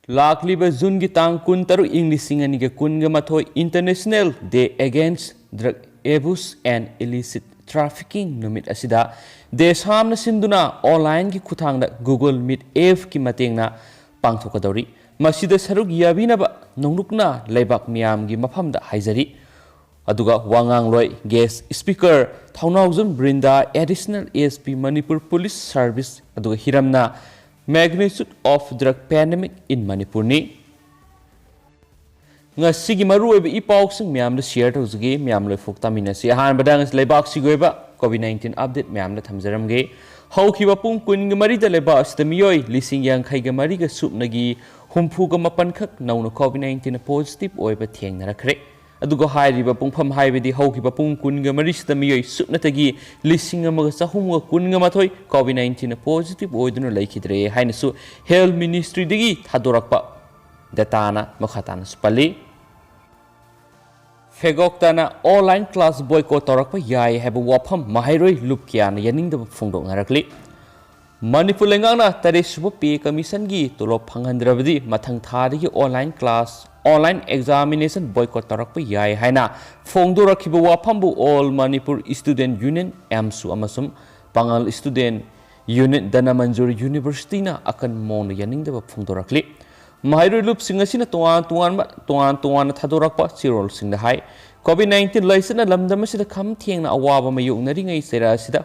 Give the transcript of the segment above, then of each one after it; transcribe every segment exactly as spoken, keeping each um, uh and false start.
ꯂꯥꯛꯂꯤꯕ ꯖꯨꯟꯒꯤ ꯇꯥꯡ ꯀꯨꯟꯇꯔꯨꯛ, ꯏꯪ ꯂꯤꯁꯤꯡ ꯑꯅꯤꯒ ꯀꯨꯟꯒ ꯃꯥꯊꯣꯏ, International Day Against Drug Abuse and Illicit Trafficking ꯅꯨꯃꯤꯠ ꯑꯁꯤꯗ ꯗꯦꯁ ꯍꯥꯝꯅ ꯁꯤꯟꯗꯨꯅ ꯑꯣꯟꯂꯥꯏꯟꯒꯤ ꯈꯨꯠꯊꯥꯡꯗ Google Meet appꯀꯤ ꯃꯇꯦꯡꯅ ꯄꯥꯡꯊꯣꯛꯀꯗꯧꯔꯤ꯫ ꯃꯁꯤꯗ ꯁꯔꯨꯛ ꯌꯥꯕꯤꯅꯕ ꯅꯣꯡꯂꯨꯛꯅ ꯂꯩꯕꯥꯛ ꯃꯤꯌꯥꯝꯒꯤ ꯃꯐꯝꯗ ꯍꯥꯏꯖꯔꯤ꯫ ꯑꯗꯨꯒ ꯋꯥꯉꯥꯡꯂꯣꯏ guest speaker ꯊꯧꯅꯥꯎꯖꯝ ꯕ꯭ꯔꯤꯟꯗꯥ, Additional SP Manipur Police Service, ꯑꯗꯨꯒ ꯍꯤꯔꯝꯅ Magnitude of Drug Pandemic in Manipurꯅꯤ꯫ ꯉꯁꯤꯒꯤ ꯃꯔꯨꯑꯣꯏꯕ ꯏ ꯄꯥꯎꯁꯤꯡ ꯃꯌꯥꯝꯗ share ꯇꯧꯖꯒꯦ, ꯃꯌꯥꯝ ꯂꯣꯏꯐꯥꯎ ꯇꯥꯃꯤꯟꯅꯁꯤ꯫ ꯑꯍꯥꯟꯕꯗ ꯉꯁꯤ ꯂꯩꯕꯥꯛꯁꯤꯒꯤ ꯑꯣꯏꯕ COVID nineteen update ꯃꯌꯥꯝꯗ ꯊꯝꯖꯔꯝꯒꯦ꯫ ꯍꯧꯈꯤꯕ ꯄꯨꯡ ꯀꯨꯟꯒ ꯃꯔꯤꯗ ꯂꯩꯕꯥꯛ ꯑꯁꯤꯗ ꯃꯤꯑꯣꯏ ꯂꯤꯁꯤꯡ ꯌꯥꯡꯈꯩꯒ ꯃꯔꯤꯒ ꯁꯨꯞꯅꯒꯤ ꯍꯨꯝꯐꯨꯒ ꯃꯥꯄꯟ ꯈꯛ ꯅꯧꯅ COVID nineteen positive ꯑꯣꯏꯕ ꯊꯦꯡꯅꯔꯛꯈ꯭ꯔꯦ꯫ ꯑꯗꯨꯒ ꯍꯥꯏꯔꯤꯕ ꯄꯨꯡꯐꯝ, ꯍꯥꯏꯕꯗꯤ ꯍꯧꯈꯤꯕ ꯄꯨꯡ ꯀꯨꯟꯒ ꯃꯔꯤꯁꯤꯗ ꯃꯤꯑꯣꯏ ꯁꯨꯞꯅꯇꯒꯤ ꯂꯤꯁꯤꯡ ꯑꯃꯒ ꯆꯍꯨꯝꯒ ꯀꯨꯟꯒ ꯃꯥꯊꯣꯏ COVID nineteen positive ꯑꯣꯏꯗꯨꯅ ꯂꯩꯈꯤꯗ꯭ꯔꯦ ꯍꯥꯏꯅꯁꯨ Health Ministryꯗꯒꯤ ꯊꯥꯗꯣꯔꯛꯄ dataꯅ ꯃꯈꯥ ꯇꯥꯅꯁꯨ ꯄꯜꯂꯤ꯫ ꯐꯦꯒꯣꯛ ꯇꯥꯅ online class boycott ꯇꯧꯔꯛꯄ ꯌꯥꯏ ꯍꯥꯏꯕ ꯋꯥꯐꯝ ꯃꯍꯩꯔꯣꯏ ꯂꯨꯞ ꯀꯌꯥꯅ ꯌꯥꯅꯤꯡꯗꯕ ꯐꯣꯡꯗꯣꯛꯅꯔꯛꯂꯤ꯫ ꯃꯅꯤꯄꯨꯔ ꯂꯩꯉꯥꯛꯅ ꯇꯔꯦꯠ ꯁꯨꯕ Pay Commissionꯒꯤ ꯇꯣꯂꯣꯞ ꯐꯪꯍꯟꯗ꯭ꯔꯕꯗꯤ ꯃꯊꯪ ꯊꯥꯗꯒꯤ online class, online examination boycott ꯇꯧꯔꯛꯄ ꯌꯥꯏ ꯍꯥꯏꯅ ꯐꯣꯡꯗꯣꯔꯛꯈꯤꯕ ꯋꯥꯐꯝꯕꯨ All Manipur Student Union, AMSU, ꯑꯃꯁꯨꯡ ꯄꯥꯉꯜ Student Union, ꯙꯅꯃꯟꯖꯨꯔ Universityꯅ ꯑꯀꯟꯕ ꯃꯑꯣꯡꯗ ꯌꯥꯅꯤꯡꯗꯕ ꯐꯣꯡꯗꯣꯔꯛꯂꯤ꯫ ꯃꯍꯩꯔꯣꯏ ꯂꯨꯞꯁꯤꯡ ꯑꯁꯤꯅ ꯇꯣꯉꯥꯟ ꯇꯣꯉꯥꯟꯕ, ꯇꯣꯉꯥꯟ ꯇꯣꯉꯥꯟꯅ ꯊꯥꯗꯣꯔꯛꯄ ꯆꯦꯔꯣꯜꯁꯤꯡꯗ ꯍꯥꯏ, COVID nineteen ꯂꯥꯏꯆꯠꯅ ꯂꯝꯗꯝ ꯑꯁꯤꯗ ꯈꯝ ꯊꯦꯡꯅ ꯑꯋꯥꯕ ꯃꯥꯌꯣꯛꯅꯔꯤꯉꯩ ꯆꯩꯔꯥꯛ ꯑꯁꯤꯗ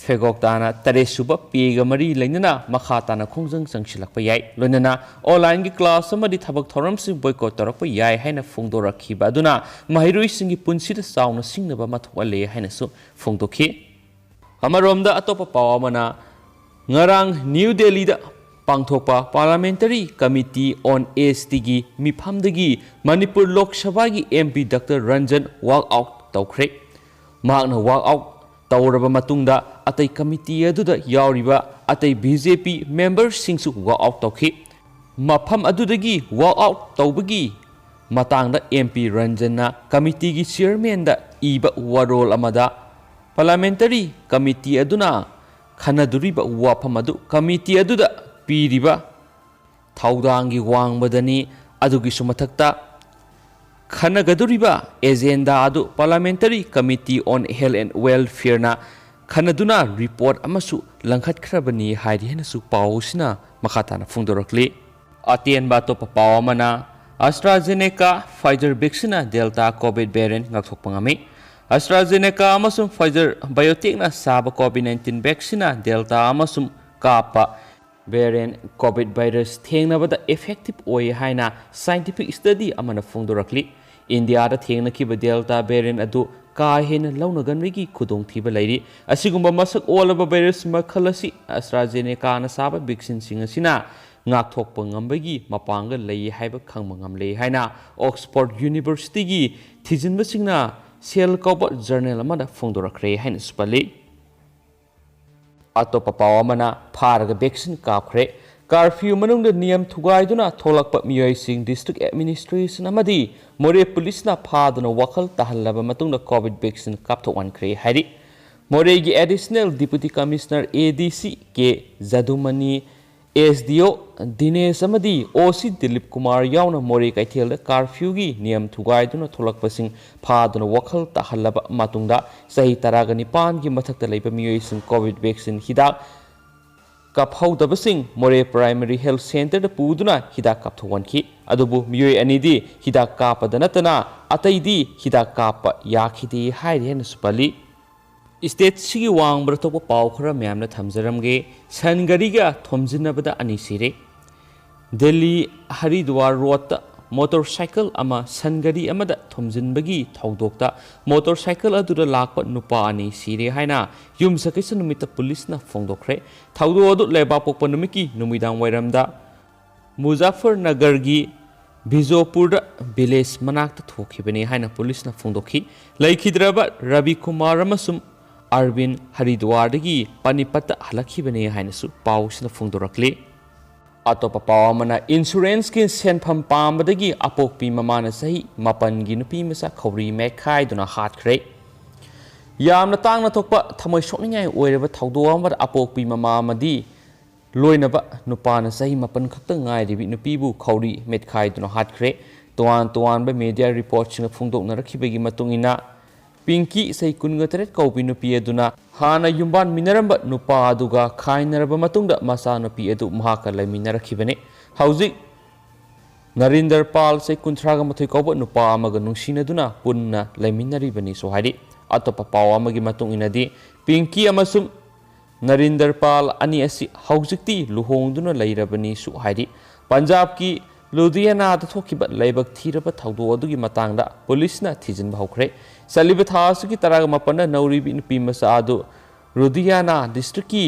ꯐꯦꯒꯣꯛ ꯇꯥꯅ ꯇꯔꯦꯠ ꯁꯨꯕ Payꯒ ꯃꯔꯤ ꯂꯩꯅꯅ ꯃꯈꯥ ꯇꯥꯅ ꯈꯣꯡꯖꯪ ꯆꯪꯁꯤꯜꯂꯛꯄ ꯌꯥꯏ꯫ ꯂꯣꯏꯅꯅ onlineꯒꯤ class ꯑꯃꯗꯤ ꯊꯕꯛ ꯊꯧꯔꯝꯁꯤꯡ boycott ꯇꯧꯔꯛꯄ ꯌꯥꯏ ꯍꯥꯏꯅ ꯐꯣꯡꯗꯣꯔꯛꯈꯤꯕ ꯑꯗꯨꯅ ꯃꯍꯩꯔꯣꯏꯁꯤꯡꯒꯤ ꯄꯨꯟꯁꯤꯗ ꯆꯥꯎꯅ ꯁꯤꯡꯅꯕ ꯑꯃ ꯊꯣꯛꯍꯜꯂꯦ ꯍꯥꯏꯅꯁꯨ ꯐꯣꯡꯗꯣꯛꯈꯤ꯫ ꯑꯃꯔꯣꯝꯗ ꯑꯇꯣꯞꯄ ꯄꯥꯎ ꯑꯃꯅ, ꯉꯔꯥꯡ ꯅ꯭ꯌꯨ ꯗꯦꯜꯂꯤꯗ ꯄꯥꯡꯊꯣꯛꯄ Parliamentary Committee on STꯒꯤ ꯃꯤꯐꯝꯗꯒꯤ Manipur Lok ꯁꯚꯥꯒꯤ MP Doctor Ranjan walk out ꯇꯧꯈ꯭ꯔꯦ꯫ ꯃꯍꯥꯛꯅ walk out ꯇꯧꯔꯕ ꯃꯇꯨꯡꯗ ꯑꯇꯩ committee ꯑꯗꯨꯗ ꯌꯥꯎꯔꯤꯕ ꯑꯇꯩ BJP memberꯁꯤꯡꯁꯨ walk out ꯇꯧꯈꯤ꯫ ꯃꯐꯝ ꯑꯗꯨꯗꯒꯤ walk out ꯇꯧꯕꯒꯤ ꯃꯇꯥꯡꯗ MP ꯔꯟꯖꯟꯅ committeeꯒꯤ chairmanꯗ ꯏꯕ ꯋꯥꯔꯣꯜ ꯑꯃꯗ Parliamentary Committee ꯑꯗꯨꯅ ꯈꯟꯅꯗꯣꯔꯤꯕ ꯋꯥꯐꯝ ꯑꯗꯨ committee ꯑꯗꯨꯗ ꯄꯤꯔꯤꯕ ꯊꯧꯗꯥꯡꯒꯤ ꯋꯥꯡꯃꯗꯅꯤ꯫ ꯑꯗꯨꯒꯤꯁꯨ ꯃꯊꯛꯇ, ꯈꯟꯅꯒꯗꯧꯔꯤꯕ ꯑꯦꯖꯦꯟꯗꯥ ꯑꯗꯨ Parliamentary Committee on Health and Welfare ꯅ ꯈꯟꯅꯗꯨꯅ ꯔꯤꯄꯣꯔꯠ ꯑꯃꯁꯨ ꯂꯪꯈꯠꯈ꯭ꯔꯕꯅꯤ ꯍꯥꯏꯔꯤ ꯍꯥꯏꯅꯁꯨ ꯄꯥꯎ ꯑꯁꯤꯅ ꯃꯈꯥ ꯇꯥꯅ ꯐꯣꯡꯗꯣꯔꯛꯂꯤ꯫ ꯑꯇꯦꯟꯕ ꯑꯇꯣꯞꯄ ꯄꯥꯎ ꯑꯃꯅ, AstraZeneca Pfizer vaccine ꯅ Delta COVID variant ꯉꯥꯛꯊꯣꯛꯄ ꯉꯝꯃꯤ꯫ AstraZeneca ꯑꯃꯁꯨꯡ Pfizer BioNTech ꯅ ꯁꯥꯕ COVID nineteen vaccine ꯅ Delta ꯑꯃꯁꯨꯡ ꯀꯥꯞꯄ variant COVID virus ꯊꯦꯡꯅꯕꯗ effective ꯑꯣꯏ ꯍꯥꯏꯅ scientific study ꯑꯃꯅ ꯐꯣꯡꯗꯣꯔꯛꯂꯤ꯫ ꯏꯟꯗꯤꯌꯥꯗ ꯊꯦꯡꯅꯈꯤꯕ Delta variant ꯑꯗꯨ ꯀꯥ ꯍꯦꯟꯅ ꯂꯧꯅꯒꯟꯕꯒꯤ ꯈꯨꯗꯣꯡꯊꯤꯕ ꯂꯩꯔꯤ꯫ ꯑꯁꯤꯒꯨꯝꯕ ꯃꯁꯛ ꯑꯣꯜꯂꯕ virus ꯃꯈꯜ ꯑꯁꯤ AstraZeneca ꯅ ꯁꯥꯕ vaccine ꯁꯤꯡ ꯑꯁꯤꯅ ꯉꯥꯛꯊꯣꯛꯄ ꯉꯝꯕꯒꯤ ꯃꯄꯥꯡꯒꯜ ꯂꯩ ꯍꯥꯏꯕ ꯈꯪꯕ ꯉꯝꯂꯦ ꯍꯥꯏꯅ Oxford University ꯒꯤ ꯊꯤꯖꯤꯟꯕꯁꯤꯡꯅ Cell ꯀꯧꯕ journal ꯑꯃꯗ ꯐꯣꯡꯗꯣꯔꯛꯈ꯭ꯔꯦ ꯍꯥꯏꯅꯁꯨ ꯄꯜꯂꯤ꯫ ꯑꯇꯣꯞꯄ ꯄꯥꯎ ꯑꯃꯅ, ꯐꯥꯔꯒ vaccine ꯀꯥꯞꯈ꯭ꯔꯦ꯫ Curfew ꯃꯅꯨꯡꯗ ꯅꯤꯌꯝ ꯊꯨꯒꯥꯏꯗꯨꯅ ꯊꯣꯛꯂꯛꯄ ꯃꯤꯑꯣꯏꯁꯤꯡ district administration ꯑꯃꯗꯤ ꯃꯣꯔꯦ ꯄꯨꯂꯤꯁꯅ ꯐꯥꯗꯨꯅ ꯋꯥꯈꯜ ꯇꯥꯍꯜꯂꯕ ꯃꯇꯨꯡꯗ COVID vaccine ꯀꯥꯞꯊꯣꯛꯍꯟꯈ꯭ꯔꯦ ꯍꯥꯏꯔꯤ꯫ ꯃꯣꯔꯦꯒꯤ Additional Deputy Commissioner, ADC, ꯀꯦ ꯖꯗꯨꯃꯅꯤ, SDO ꯗꯤꯅꯦꯁ ꯑꯃꯗꯤ OC ꯗꯤꯂꯤꯞ ꯀꯨꯃꯥꯔ ꯌꯥꯎꯅ ꯃꯣꯔꯦ ꯀꯩꯊꯦꯜꯗ curfew ꯒꯤ ꯅꯤꯌꯝ ꯊꯨꯒꯥꯏꯗꯨꯅ ꯊꯣꯛꯂꯛꯄꯁꯤꯡ ꯐꯥꯗꯨꯅ ꯋꯥꯈꯜ ꯇꯥꯍꯜꯂꯕ ꯃꯇꯨꯡꯗ, ꯆꯍꯤ ꯇꯔꯥꯒ ꯅꯤꯄꯥꯟꯒꯤ ꯃꯊꯛꯇ ꯂꯩꯕ ꯃꯤꯑꯣꯏꯁꯤꯡ COVID vaccine ꯍꯤꯗꯥꯛ ꯀꯥꯞꯍꯧꯗꯕꯁꯤꯡ ꯃꯣꯔꯦ Primary Health Centre ꯗ ꯄꯨꯗꯨꯅ ꯍꯤꯗꯥꯛ ꯀꯥꯞꯊꯣꯛꯍꯟꯈꯤ꯫ ꯑꯗꯨꯕꯨ ꯃꯤꯑꯣꯏ ꯑꯅꯤꯗꯤ ꯍꯤꯗꯥꯛ ꯀꯥꯞꯄꯗ ꯅꯠꯇꯅ ꯑꯇꯩꯗꯤ ꯍꯤꯗꯥꯛ ꯀꯥꯞꯄ ꯌꯥꯈꯤꯗꯦ ꯍꯥꯏꯔꯤ ꯍꯥꯏꯅꯁꯨ ꯄꯜꯂꯤ꯫ State ꯁꯤꯒꯤ ꯋꯥꯡꯃꯗ ꯊꯣꯛꯄ ꯄꯥꯎ ꯈꯔ ꯃꯌꯥꯝꯅ ꯊꯝꯖꯔꯝꯒꯦ꯫ ꯁꯟ ꯒꯥꯔꯤꯒ ꯊꯣꯝꯖꯤꯟꯅꯕꯗ ꯑꯅꯤ ꯁꯤꯔꯦ꯫ ꯗꯦꯜꯂꯤ ꯍꯔꯤꯗ꯭ꯋꯥꯔ ꯔꯣꯗꯇ motorcycle ꯑꯃ ꯁꯟ ꯒꯥꯔꯤ ꯑꯃꯗ ꯊꯣꯝꯖꯤꯟꯕꯒꯤ ꯊꯧꯗꯣꯛꯇ motorcycle ꯑꯗꯨꯗ ꯂꯥꯛꯄ ꯅꯨꯄꯥ ꯑꯅꯤ ꯁꯤꯔꯦ ꯍꯥꯏꯅ ꯌꯨꯝꯁꯀꯩꯁ ꯅꯨꯃꯤꯠꯇ ꯄꯨꯂꯤꯁꯅ ꯐꯣꯡꯗꯣꯛꯈ꯭ꯔꯦ꯫ ꯊꯧꯗꯣꯛ ꯑꯗꯨ ꯂꯩꯕꯥꯛꯄꯣꯛꯄ ꯅꯨꯃꯤꯠꯀꯤ ꯅꯨꯃꯤꯗꯥꯡ ꯋꯥꯏꯔꯝꯗ ꯃꯨꯖꯥꯐꯔꯅꯒꯔꯒꯤ ꯕꯤꯖꯣꯄꯨꯔꯗ village ꯃꯅꯥꯛꯇ ꯊꯣꯛꯈꯤꯕꯅꯤ ꯍꯥꯏꯅ ꯄꯨꯂꯤꯁꯅ ꯐꯣꯡꯗꯣꯛꯈꯤ꯫ ꯂꯩꯈꯤꯗ꯭ꯔꯕ ꯔꯕꯤ ꯀꯨꯃꯥꯔ ꯑꯃꯁꯨꯡ ꯑꯔꯕꯤꯟ ꯍꯔꯤꯗ꯭ꯋꯥꯔꯗꯒꯤ ꯄꯥꯅꯤꯄꯠꯇ ꯍꯜꯂꯛꯈꯤꯕꯅꯤ ꯍꯥꯏꯅꯁꯨ ꯄꯥꯎꯁꯤꯅ ꯐꯣꯡꯗꯣꯔꯛꯂꯤ꯫ ꯑꯇꯣꯞꯄ ꯄꯥꯎ ꯑꯃꯅ, insurance ꯀꯤ ꯁꯦꯟꯐꯝ ꯄꯥꯝꯕꯗꯒꯤ ꯑꯄꯣꯛꯄꯤ ꯃꯃꯥꯅ ꯆꯍꯤ ꯃꯥꯄꯟꯒꯤ ꯅꯨꯄꯤ ꯃꯆꯥ ꯈꯧꯔꯤ ꯃꯦꯠꯈꯥꯏꯗꯨꯅ ꯍꯥꯠꯈ꯭ꯔꯦ꯫ ꯌꯥꯝꯅ ꯇꯥꯡꯅ ꯊꯣꯛꯄ ꯊꯃꯣꯏ ꯁꯣꯛꯅꯤꯡꯉꯥꯏ ꯑꯣꯏꯔꯕ ꯊꯧꯗꯣꯛ ꯑꯃꯗ ꯑꯄꯣꯛꯄꯤ ꯃꯃꯥ ꯑꯃꯗꯤ ꯂꯣꯏꯅꯕ ꯅꯨꯄꯥꯅ ꯆꯍꯤ ꯃꯥꯄꯟ ꯈꯛꯇ ꯉꯥꯏꯔꯤꯕꯤ ꯅꯨꯄꯤꯕꯨ ꯈꯧꯔꯤ ꯃꯦꯠꯈꯥꯏꯗꯨꯅ ꯍꯥꯠꯈ꯭ꯔꯦ꯫ ꯇꯣꯉꯥꯟ ꯇꯣꯉꯥꯟꯕ ꯃꯦꯗꯤꯌꯥ ꯔꯤꯄꯣꯔꯠꯁꯤꯡꯅ ꯐꯣꯡꯗꯣꯛꯅꯔꯛꯈꯤꯕꯒꯤ ꯃꯇꯨꯡ ꯏꯟꯅ, ꯄꯤꯡꯀꯤ, ꯆꯍꯤ ꯀꯨꯟꯒ ꯇꯔꯦꯠ ꯀꯧꯕꯤ ꯅꯨꯄꯤ ꯑꯗꯨꯅ ꯍꯥꯟꯅ ꯌꯨꯝꯕꯥꯟꯃꯤꯟꯅꯔꯝꯕ ꯅꯨꯄꯥ ꯑꯗꯨꯒ ꯈꯥꯏꯅꯔꯕ ꯃꯇꯨꯡꯗ ꯃꯆꯥꯅꯨꯄꯤ ꯑꯗꯨ ꯃꯍꯥꯛꯀ ꯂꯩꯃꯤꯟꯅꯔꯛꯈꯤꯕꯅꯤ꯫ ꯍꯧꯖꯤꯛ ꯅꯔꯤꯟꯗꯔ ꯄꯥꯜ, ꯆꯍꯤ ꯀꯨꯟꯊ꯭ꯔꯥꯒ ꯃꯥꯊꯣꯏ ꯀꯧꯕ ꯅꯨꯄꯥ ꯑꯃꯒ ꯅꯨꯡꯁꯤꯅꯗꯨꯅ ꯄꯨꯟꯅ ꯂꯩꯃꯤꯟꯅꯔꯤꯕꯅꯤꯁꯨ ꯍꯥꯏꯔꯤ꯫ ꯑꯇꯣꯞꯄ ꯄꯥꯎ ꯑꯃꯒꯤ ꯃꯇꯨꯡ ꯏꯟꯅꯗꯤ, ꯄꯤꯡꯀꯤ ꯑꯃꯁꯨꯡ ꯅꯔꯤꯟꯗꯔ ꯄꯥꯜ ꯑꯅꯤ ꯑꯁꯤ ꯍꯧꯖꯤꯛꯇꯤ ꯂꯨꯍꯣꯡꯗꯨꯅ ꯂꯩꯔꯕꯅꯤꯁꯨ ꯍꯥꯏꯔꯤ꯫ ꯄꯟꯖꯥꯕꯀꯤ ꯂꯨꯙꯤꯌꯥꯅꯥꯗ ꯊꯣꯛꯈꯤꯕ ꯂꯥꯏꯕꯛ ꯊꯤꯔꯕ ꯊꯧꯗꯣꯛ ꯑꯗꯨꯒꯤ ꯃꯇꯥꯡꯗ ꯄꯨꯂꯤꯁꯅ ꯊꯤꯖꯤꯟꯕ ꯍꯧꯈ꯭ꯔꯦ꯫ ꯆꯠꯂꯤꯕ ꯊꯥ ꯑꯁꯤꯒꯤ ꯇꯔꯥꯒ ꯃꯥꯄꯟꯗ ꯅꯧꯔꯤꯕꯤ ꯅꯨꯄꯤ ꯃꯆꯥ ꯑꯗꯨ ꯂꯨꯙꯤꯌꯥꯅꯥ ꯗꯤꯁꯇ꯭ꯔꯤꯛꯀꯤ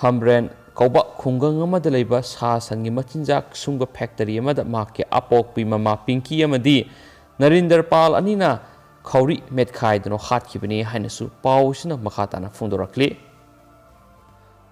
ꯍꯝꯕ꯭ꯔꯦꯟ ꯀꯧꯕ ꯈꯨꯡꯒꯪ ꯑꯃꯗ ꯂꯩꯕ ꯁꯥ ꯁꯟꯒꯤ ꯃꯆꯤꯟꯖꯥꯛ ꯁꯨꯡꯕ ꯐꯦꯛꯇꯔꯤ ꯑꯃꯗ ꯃꯍꯥꯛꯀꯤ ꯑꯄꯣꯛꯄꯤ ꯃꯃꯥ ꯄꯤꯡꯀꯤ ꯑꯃꯗꯤ ꯅꯔꯤꯟꯗꯔ ꯄꯥꯜ ꯑꯅꯤꯅ ꯈꯧꯔꯤ ꯃꯦꯠꯈꯥꯏꯗꯨꯅ ꯍꯥꯠꯈꯤꯕꯅꯤ ꯍꯥꯏꯅꯁꯨ ꯄꯥꯎ ꯑꯁꯤꯅ ꯃꯈꯥ ꯇꯥꯅ ꯐꯣꯡꯗꯣꯔꯛꯂꯤ꯫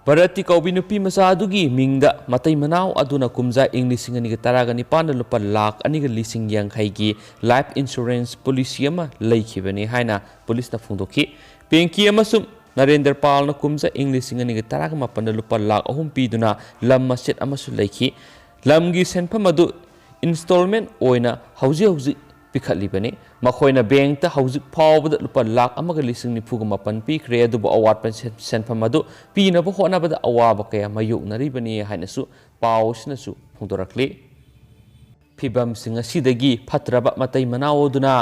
ꯚꯥꯔꯠꯇꯤ ꯀꯧꯕꯤ ꯅꯨꯄꯤ ꯃꯆꯥ ꯑꯗꯨꯒꯤ ꯃꯤꯡꯗ ꯃꯇꯩ ꯃꯅꯥꯎ ꯑꯗꯨꯅ ꯀꯨꯝꯖꯥ ꯏꯪ ꯂꯤꯁꯤꯡ ꯑꯅꯤꯒ ꯇꯔꯥꯒ ꯅꯤꯄꯥꯟꯗ ꯂꯨꯄꯥ ꯂꯥꯈ ꯑꯅꯤꯒ ꯂꯤꯁꯤꯡ ꯌꯥꯡꯈꯩꯒꯤ ꯂꯥꯏꯐ ꯏꯟꯁꯨꯔꯦꯟꯁ ꯄꯣꯂꯤꯁꯤ ꯑꯃ ꯂꯩꯈꯤꯕꯅꯤ ꯍꯥꯏꯅ ꯄꯨꯂꯤꯁꯅ ꯐꯣꯡꯗꯣꯛꯈꯤ꯫ ꯄꯦꯡꯀꯤ ꯑꯃꯁꯨꯡ ꯅꯔꯦꯟꯗ꯭ꯔ ꯄꯥꯜꯅ ꯀꯨꯝꯖꯥ ꯏꯪ ꯂꯤꯁꯤꯡ ꯑꯅꯤꯒ ꯇꯔꯥꯒ ꯃꯥꯄꯟꯗ ꯂꯨꯄꯥ ꯂꯥꯈ ꯑꯍꯨꯝ ꯄꯤꯗꯨꯅ ꯂꯝ ꯃꯆꯦꯠ ꯑꯃꯁꯨ ꯂꯩꯈꯤ꯫ ꯂꯝꯒꯤ ꯁꯦꯟꯐꯝ ꯑꯗꯨ ꯏꯟꯁꯇꯣꯜꯃꯦꯟ ꯑꯣꯏꯅ ꯍꯧꯖꯤꯛ ꯍꯧꯖꯤꯛ ꯄꯤꯈꯠꯂꯤꯕꯅꯤ꯫ ꯃꯈꯣꯏꯅ ꯕꯦꯡꯛꯇ ꯍꯧꯖꯤꯛ ꯐꯥꯎꯕꯗ ꯂꯨꯄꯥ ꯂꯥꯈ ꯑꯃꯒ ꯂꯤꯁꯤꯡ ꯅꯤꯐꯨꯒ ꯃꯥꯄꯟ ꯄꯤꯈ꯭ꯔꯦ, ꯑꯗꯨꯕꯨ ꯑꯋꯥꯠꯄ ꯁꯦꯟ-, ꯁꯦꯟꯐꯝ ꯑꯗꯨ ꯄꯤꯅꯕ ꯍꯣꯠꯅꯕꯗ ꯑꯋꯥꯕ ꯀꯌꯥ ꯃꯥꯌꯣꯛꯅꯔꯤꯕꯅꯤ ꯍꯥꯏꯅꯁꯨ ꯄꯥꯎ ꯑꯁꯤꯅꯁꯨ ꯐꯣꯡꯗꯣꯔꯛꯂꯤ꯫ ꯐꯤꯕꯝꯁꯤꯡ ꯑꯁꯤꯗꯒꯤ ꯐꯠꯇ꯭ꯔꯕ ꯃꯇꯩ ꯃꯅꯥꯎ ꯑꯗꯨꯅ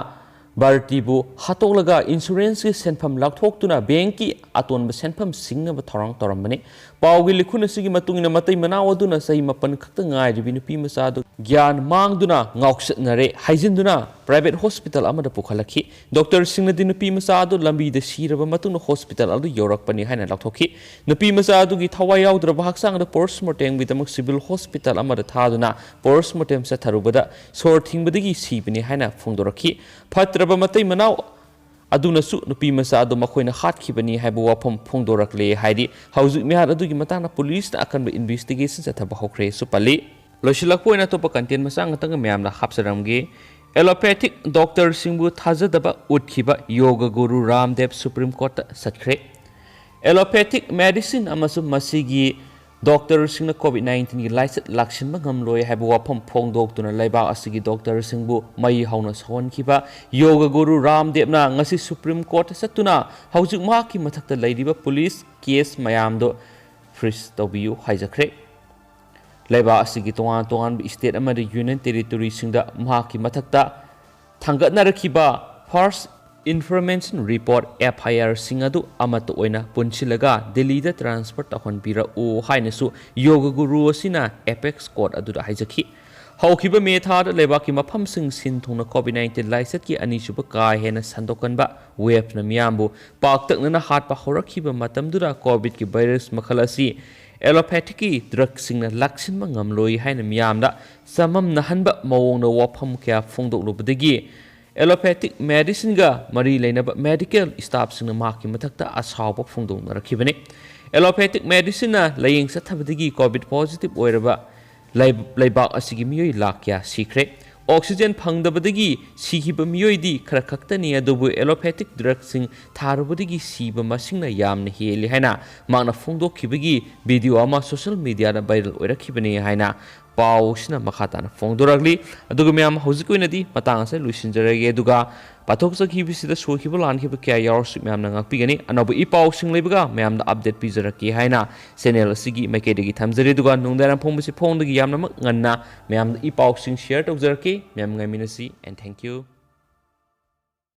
ꯚꯥꯔꯇꯤꯕꯨ ꯍꯥꯠꯇꯣꯛꯂꯒ ꯏꯟꯁꯨꯔꯦꯟꯁꯀꯤ ꯁꯦꯟꯐꯝ ꯂꯧꯊꯣꯛꯇꯨꯅ ꯕꯦꯡꯛꯀꯤ ꯑꯇꯣꯟꯕ ꯁꯦꯟꯐꯝ ꯁꯤꯡꯅꯕ ꯊꯧꯔꯥꯡ ꯇꯧꯔꯝꯕꯅꯤ꯫ ꯄꯥꯎꯒꯤ ꯂꯤꯈꯨꯟ ꯑꯁꯤꯒꯤ ꯃꯇꯨꯡ ꯏꯟꯅ, ꯃꯇꯩ ꯃꯅꯥꯎ ꯑꯗꯨꯅ ꯆꯍꯤ ꯃꯥꯄꯟ ꯈꯛꯇ ꯉꯥꯏꯔꯤꯕꯤ ꯅꯨꯄꯤ ꯃꯆꯥ ꯑꯗꯨ ꯒ꯭ꯌꯥꯟ ꯃꯥꯡꯗꯨꯅ ꯉꯥꯎꯆꯠꯅꯔꯦ ꯍꯥꯏꯖꯤꯟꯗꯨꯅ ꯄ꯭ꯔꯥꯏꯚꯦꯠ ꯍꯣꯁꯄꯤꯇꯥꯜ ꯑꯃꯗ ꯄꯨꯈꯠꯂꯛꯈꯤ꯫ ꯗꯣꯛꯇꯔꯁꯤꯡꯅꯗꯤ ꯅꯨꯄꯤ ꯃꯆꯥ ꯑꯗꯨ ꯂꯝꯕꯤꯗ ꯁꯤꯔꯕ ꯃꯇꯨꯡꯗ ꯍꯣꯁꯄꯤꯇꯥꯜ ꯑꯗꯨ ꯌꯧꯔꯛꯄꯅꯤ ꯍꯥꯏꯅ ꯂꯥꯎꯊꯣꯛꯈꯤ꯫ ꯅꯨꯄꯤ ꯃꯆꯥ ꯑꯗꯨꯒꯤ ꯊꯋꯥꯏ ꯌꯥꯎꯗ꯭ꯔꯕ ꯍꯛꯆꯥꯡ ꯑꯗꯨ ꯄꯣꯁꯃꯣꯔꯇꯦꯝꯒꯤꯗꯃꯛ ꯁꯤꯚꯤꯜ ꯍꯣꯁꯄꯤꯇꯥꯜ ꯑꯃꯗ ꯊꯥꯗꯨꯅ ꯄꯣꯁꯃꯣꯔꯇꯦꯝ ꯆꯠꯊꯔꯨꯕꯗ ꯁꯣꯔ ꯊꯤꯡꯕꯗꯒꯤ ꯁꯤꯕꯅꯤ ꯍꯥꯏꯅ ꯐꯣꯡꯗꯣꯔꯛꯈꯤ꯫ ꯐꯠꯇ꯭ꯔꯕ ꯃꯇꯩ ꯃꯅꯥꯎ ꯑꯗꯨꯅꯁꯨ ꯅꯨꯄꯤ ꯃꯆꯥ ꯑꯗꯨ ꯃꯈꯣꯏꯅ ꯍꯥꯠꯈꯤꯕꯅꯤ ꯍꯥꯏꯕ ꯋꯥꯐꯝ ꯐꯣꯡꯗꯣꯔꯛꯂꯦ ꯍꯥꯏꯔꯤ꯫ ꯍꯧꯖꯤꯛ ꯃꯤꯍꯥꯠ ꯑꯗꯨꯒꯤ ꯃꯇꯥꯡꯗ ꯄꯨꯂꯤꯁꯅ ꯑꯀꯟꯕ ꯏꯟꯚꯦꯁꯇꯤꯒꯦꯁꯟ ꯆꯠꯊꯕ ꯍꯧꯈ꯭ꯔꯦꯁꯨ ꯄꯜꯂꯤ꯫ ꯂꯣꯏꯁꯤꯜꯂꯛꯄ ꯑꯣꯏꯅ ꯑꯇꯣꯞꯄ ꯀꯟꯇꯦꯟ ꯃꯆꯥ ꯉꯥꯛꯇꯪꯒ ꯃꯌꯥꯝꯗ ꯍꯥꯞꯆꯔꯝꯒꯦ꯫ ꯑꯦꯂꯣꯄꯦꯊꯤꯛ ꯗꯣꯛꯇꯔꯁꯤꯡꯕꯨ ꯊꯥꯖꯗꯕ ꯎꯠꯈꯤꯕ ꯌꯣꯒ ꯒꯨꯔꯨ ꯔꯥꯝꯗꯦꯕ ꯁꯨꯄ꯭ꯔꯤꯝ ꯀꯣꯔꯠꯇ ꯆꯠꯈ꯭ꯔꯦ꯫ ꯑꯦꯂꯣꯄꯦꯊꯤꯛ ꯃꯦꯗꯤꯁꯤꯟ ꯑꯃꯁꯨꯡ ꯃꯁꯤꯒꯤ ꯗꯣꯛꯇꯔꯁꯤꯡꯅ ꯀꯣꯚꯤꯗ ꯅꯥꯏꯟꯇꯤꯟꯒꯤ ꯂꯥꯏꯆꯠ ꯂꯥꯛꯁꯤꯟꯕ ꯉꯝꯂꯣꯏ ꯍꯥꯏꯕ ꯋꯥꯐꯝ ꯐꯣꯡꯗꯣꯛꯇꯨꯅ ꯂꯩꯕꯥꯛ ꯑꯁꯤꯒꯤ ꯗꯣꯛꯇꯔꯁꯤꯡꯕꯨ ꯃꯩ ꯍꯧꯅ ꯁꯧꯍꯟꯈꯤꯕ ꯌꯣꯒ ꯒꯨꯔꯨ ꯔꯥꯝꯗꯦꯕꯅ ꯉꯁꯤ ꯁꯨꯄ꯭ꯔꯤꯝ ꯀꯣꯔꯠꯇ ꯆꯠꯇꯨꯅ ꯍꯧꯖꯤꯛ ꯃꯍꯥꯛꯀꯤ ꯃꯊꯛꯇ ꯂꯩꯔꯤꯕ ꯄꯨꯂꯤꯁ ꯀꯦꯁ ꯃꯌꯥꯝꯗꯣ ꯐ꯭ꯔꯤꯖ ꯇꯧꯕꯤꯌꯨ ꯍꯥꯏꯖꯈ꯭ꯔꯦ꯫ ꯂꯩꯕꯥꯛ ꯑꯁꯤꯒꯤ ꯇꯣꯉꯥꯟ ꯇꯣꯉꯥꯟꯕ ꯏꯁꯇꯦꯠ ꯑꯃꯗꯤ ꯌꯨꯅꯤꯌꯟ ꯇꯦꯔꯤꯇꯣꯔꯤꯁꯤꯡꯗ ꯃꯍꯥꯛꯀꯤ ꯃꯊꯛꯇ ꯊꯥꯡꯒꯠꯅꯔꯛꯈꯤꯕ ꯐꯥꯜꯁ ꯏꯟꯐꯣꯔꯃꯦꯁꯟ ꯔꯤꯄꯣꯔꯠ, ꯑꯦꯐ ꯑꯥꯏ ꯑꯥꯔꯁꯤꯡ ꯑꯗꯨ ꯑꯃꯠꯇ ꯑꯣꯏꯅ ꯄꯨꯟꯁꯤꯜꯂꯒ ꯗꯤꯜꯂꯤꯗ ꯇ꯭ꯔꯥꯟꯁꯐꯔ ꯇꯧꯍꯟꯕꯤꯔꯛꯎ ꯍꯥꯏꯅꯁꯨ ꯌꯣꯒ ꯒꯨꯔꯨ ꯑꯁꯤꯅ ꯑꯦꯄꯦꯛꯁ ꯀꯣꯔꯠ ꯑꯗꯨꯗ ꯍꯥꯏꯖꯈꯤ꯫ ꯍꯧꯈꯤꯕ ꯃꯦ ꯊꯥꯗ ꯂꯩꯕꯥꯛꯀꯤ ꯃꯐꯝꯁꯤꯡ ꯁꯤꯟ ꯊꯨꯡꯅ ꯀꯣꯚꯤꯗ ꯅꯥꯏꯟꯇꯤꯟ ꯂꯥꯏꯆꯠꯀꯤ ꯑꯅꯤꯁꯨꯕ ꯀꯥ ꯍꯦꯟꯅ ꯁꯟꯗꯣꯛꯀꯟꯕ ꯋꯦꯕꯅ ꯃꯤꯌꯥꯝꯕꯨ ꯄꯥꯛꯇꯛꯅꯅ ꯍꯥꯠꯄ ꯍꯧꯔꯛꯈꯤꯕ ꯃꯇꯝꯗꯨꯗ ꯀꯣꯚꯤꯗꯀꯤ ꯚꯥꯏꯔꯁ ꯃꯈꯜ ꯑꯁꯤ ꯑꯦꯂꯣꯄꯦꯊꯤꯛꯀꯤ ꯗ꯭ꯔꯒꯁꯤꯡꯅ ꯂꯥꯛꯁꯤꯟꯕ ꯉꯝꯂꯣꯏ ꯍꯥꯏꯅ ꯃꯤꯌꯥꯝꯗ ꯆꯃꯝꯅꯍꯟꯕ ꯃꯑꯣꯡꯗ ꯋꯥꯐꯝ ꯀꯌꯥ ꯐꯣꯡꯗꯣꯛꯂꯨꯕꯗꯒꯤ ꯑꯦꯂꯣꯄꯦꯊꯤꯛ ꯃꯦꯗꯤꯁꯤꯟꯒ ꯃꯔꯤ ꯂꯩꯅꯕ ꯃꯦꯗꯤꯀꯦꯜ ꯁ꯭ꯇꯥꯐꯁꯤꯡꯅ ꯃꯍꯥꯛꯀꯤ ꯃꯊꯛꯇ ꯑꯁꯥꯎꯕ ꯐꯣꯡꯗꯣꯛꯅꯔꯛꯈꯤꯕꯅꯤ꯫ ꯑꯦꯂꯣꯄꯦꯊꯤꯛ ꯃꯦꯗꯤꯁꯤꯟꯅ ꯂꯥꯏꯌꯦꯡ ꯆꯠꯊꯕꯗꯒꯤ ꯀꯣꯚꯤꯗ ꯄꯣꯖꯤꯇꯤꯚ ꯑꯣꯏꯔꯕ ꯂꯩ-, ꯂꯩꯕꯥꯛ ꯑꯁꯤꯒꯤ ꯃꯤꯑꯣꯏ ꯂꯥꯈ ꯀꯌꯥ ꯁꯤꯈ꯭ꯔꯦ꯫ ꯑꯣꯛꯁꯤꯖꯦꯟ ꯐꯪꯗꯕꯗꯒꯤ ꯁꯤꯈꯤꯕ ꯃꯤꯑꯣꯏꯗꯤ ꯈꯔ ꯈꯛꯇꯅꯤ, ꯑꯗꯨꯕꯨ ꯑꯦꯂꯣꯄꯦꯊꯤꯛ ꯗ꯭ꯔꯒꯁꯤꯡ ꯊꯥꯔꯨꯕꯗꯒꯤ ꯁꯤꯕ ꯃꯁꯤꯡꯅ ꯌꯥꯝꯅ ꯍꯦꯜꯂꯤ ꯍꯥꯏꯅ ꯃꯍꯥꯛꯅ ꯐꯣꯡꯗꯣꯛꯈꯤꯕꯒꯤ ꯚꯤꯗꯤꯑꯣ ꯑꯃ ꯁꯣꯁꯤꯌꯦꯜ ꯃꯤꯗꯤꯌꯥꯗ ꯚꯥꯏꯔꯦꯜ ꯑꯣꯏꯔꯛꯈꯤꯕꯅꯤ ꯍꯥꯏꯅ ꯄꯥꯎꯁꯤꯅ ꯃꯈꯥ ꯇꯥꯅ ꯐꯣꯡꯗꯣꯔꯛꯂꯤ꯫ ꯑꯗꯨꯒ ꯃꯌꯥꯝ, ꯍꯧꯖꯤꯛꯀꯤ ꯑꯣꯏꯅꯗꯤ ꯃꯇꯥꯡ ꯑꯁꯤꯗ ꯂꯣꯏꯁꯤꯟꯖꯔꯒꯦ, ꯑꯗꯨꯒ ꯄꯥꯊꯣꯛꯆꯈꯤꯕꯁꯤꯗ ꯁꯣꯏꯈꯤꯕ ꯂꯥꯟꯈꯤꯕ ꯀꯌꯥ ꯌꯥꯎꯔꯁꯨ ꯃꯌꯥꯝꯅ ꯉꯥꯛꯄꯤꯒꯅꯤ꯫ ꯑꯅꯧꯕ ꯏ ꯄꯥꯎꯁꯤꯡ ꯂꯩꯕꯒ ꯃꯌꯥꯝꯗ ꯑꯞꯗꯦꯠ ꯄꯤꯖꯔꯛꯀꯦ ꯍꯥꯏꯅ ꯆꯦꯅꯦꯜ ꯑꯁꯤꯒꯤ ꯃꯥꯏꯀꯩꯗꯒꯤ ꯊꯝꯖꯔꯤ꯫ ꯑꯗꯨꯒ ꯅꯨꯡꯗꯥꯡꯋꯥꯏꯔꯝ ꯐꯣꯡꯕꯁꯤ ꯐꯣꯡꯗꯒꯤ ꯌꯥꯝꯅꯃꯛ ꯉꯟꯅ ꯃꯌꯥꯝꯗ ꯏ ꯄꯥꯎꯁꯤꯡ ꯁꯤꯌꯔ ꯇꯧꯖꯔꯛꯀꯦ꯫ ꯃꯌꯥꯝ ꯉꯥꯏꯃꯤꯟꯅꯁꯤ, and thank you꯫